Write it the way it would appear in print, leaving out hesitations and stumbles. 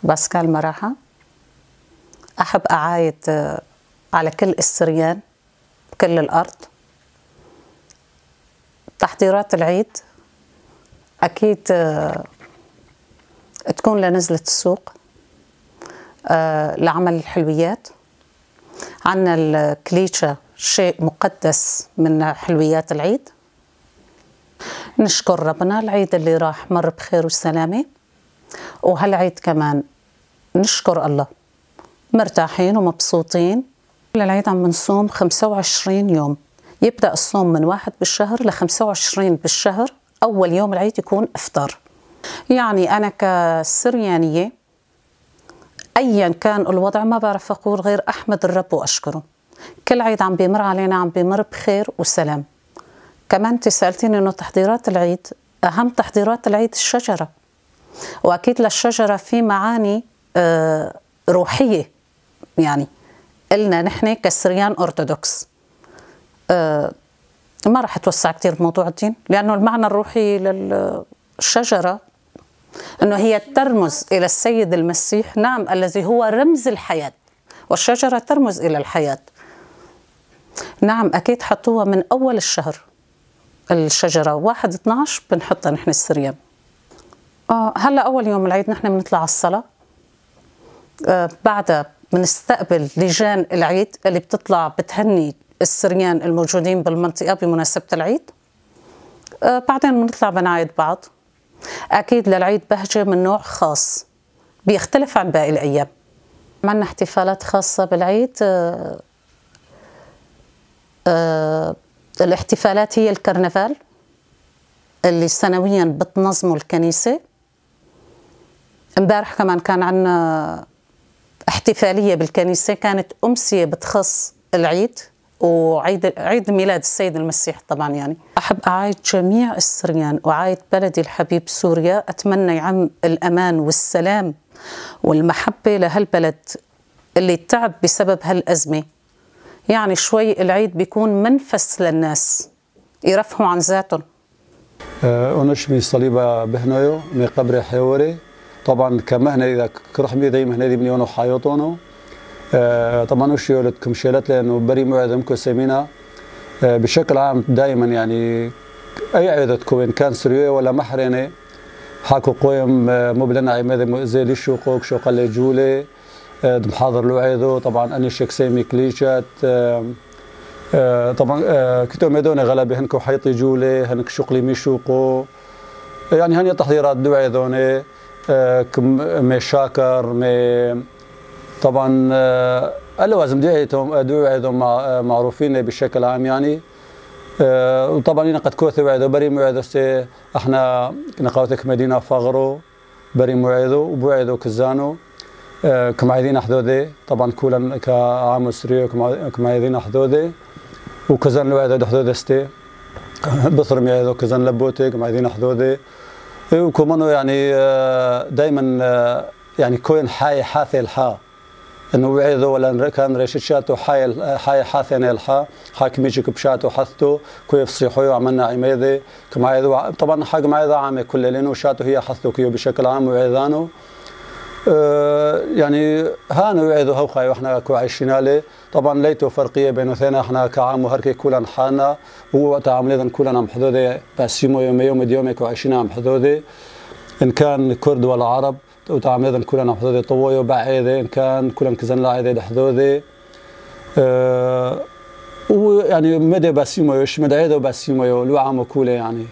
باسكال مراحة. أحب أعايد على كل السريان بكل الأرض. تحضيرات العيد أكيد تكون لنزلة السوق، لعمل الحلويات. عنا الكليتشة شيء مقدس من حلويات العيد. نشكر ربنا العيد اللي راح مر بخير وسلامة، وهالعيد كمان نشكر الله مرتاحين ومبسوطين. العيد عم نصوم 25 يوم، يبدأ الصوم من 1 بالشهر ل 25 بالشهر، أول يوم العيد يكون إفطار. يعني أنا كسريانية أيا كان الوضع ما بعرف أقول غير أحمد الرب وأشكره. كل عيد عم بيمر علينا عم بيمر بخير وسلام. كمان انت سألتيني إنه تحضيرات العيد، أهم تحضيرات العيد الشجرة، وأكيد للشجرة في معاني روحية. يعني إلنا نحن كسريان أرثوذكس ما راح أتوسع كتير بموضوع الدين، لأنه المعنى الروحي للشجرة أنه هي ترمز إلى السيد المسيح، نعم، الذي هو رمز الحياة، والشجرة ترمز إلى الحياة. نعم أكيد حطوها من أول الشهر، الشجرة 1/12 بنحطها نحن السريان. هلا أول يوم العيد نحن بنطلع على الصلاة، بعدها بنستقبل لجان العيد اللي بتطلع بتهني السريان الموجودين بالمنطقة بمناسبة العيد. بعدين بنطلع بنعايد بعض. أكيد للعيد بهجة من نوع خاص بيختلف عن باقي الأيام. عملنا احتفالات خاصة بالعيد. الاحتفالات هي الكرنفال اللي سنويا بتنظمه الكنيسة. امبارح كمان كان عنا احتفالية بالكنيسة، كانت أمسية بتخص العيد وعيد عيد ميلاد السيد المسيح طبعا. يعني أحب أعايد جميع السريان وأعايد بلدي الحبيب سوريا. أتمنى يعم الأمان والسلام والمحبة لهالبلد اللي تعب بسبب هالأزمة. يعني شوي العيد بيكون منفس للناس يرفهوا عن ذاتهم. أنش صليبة بهنايو من قبر حيوري طبعا كمهنة إذا كرحمي دايما هنا دي بنيونو حيوطونو. طبعا وش يولدكم شيلات لأنه بري موعدهم سمينا بشكل عام دائما. يعني أي عيدتكم إن كان سرية ولا محرنة حاكو قويم مبلنا عماد زي ليشو قوك شو قال جولة محاضر له عيدو. طبعا أني شك سيمي كليشات طبعا كتو ميدوني غلبة هنكو حيطي جولة هنك شقلي ميشوقو. يعني هني تحضيرات دو عيدوني كم مي شاكر مي طبعا اللوازم دعيتهم دو معروفين بشكل عام. يعني وطبعا قد كوثي وعدو بري موعدو سي احنا نقاوتك مدينة فغرو بري موعدو وبوعدو كزانو كم عايزين حدودي. طبعا كولا كعام سريو كم عايزين حدودي وكزان لوعدو حدودي ستي بصر ميعدو كزان لبوتي كم عايزين حدودي. وكمانو يعني دائما يعني كوين حاي حاثي الحا انه وعيدو ولا كان ريشت شاتو حاي حاي حاثي الحا حاكم يجيك بشاتو حثتو كوي فصيحو عملنا عميدي كما عيدو. طبعا حاكم عيدا عامي كل لانه شاتو هي حثتو كيو بشكل عام وعيدانو. يعني هانو وعيدو هوخاي واحنا كو عايشين عليه. طبعا ليتو فرقيه بين ثنا احنا كعام وهركي كلن حالنا وتعاملنا كلنا محدودة باسيمو يوم يوم يوم كو عايشين عم حدودة ان كان كرد ولا عرب وتعاملنا كلنا محدودة طويو بعيدة ان كان كلن كزن لا حدودة. ويعني مدى باسيمو يش مدى عيدو باسيمو لو عام كوله يعني.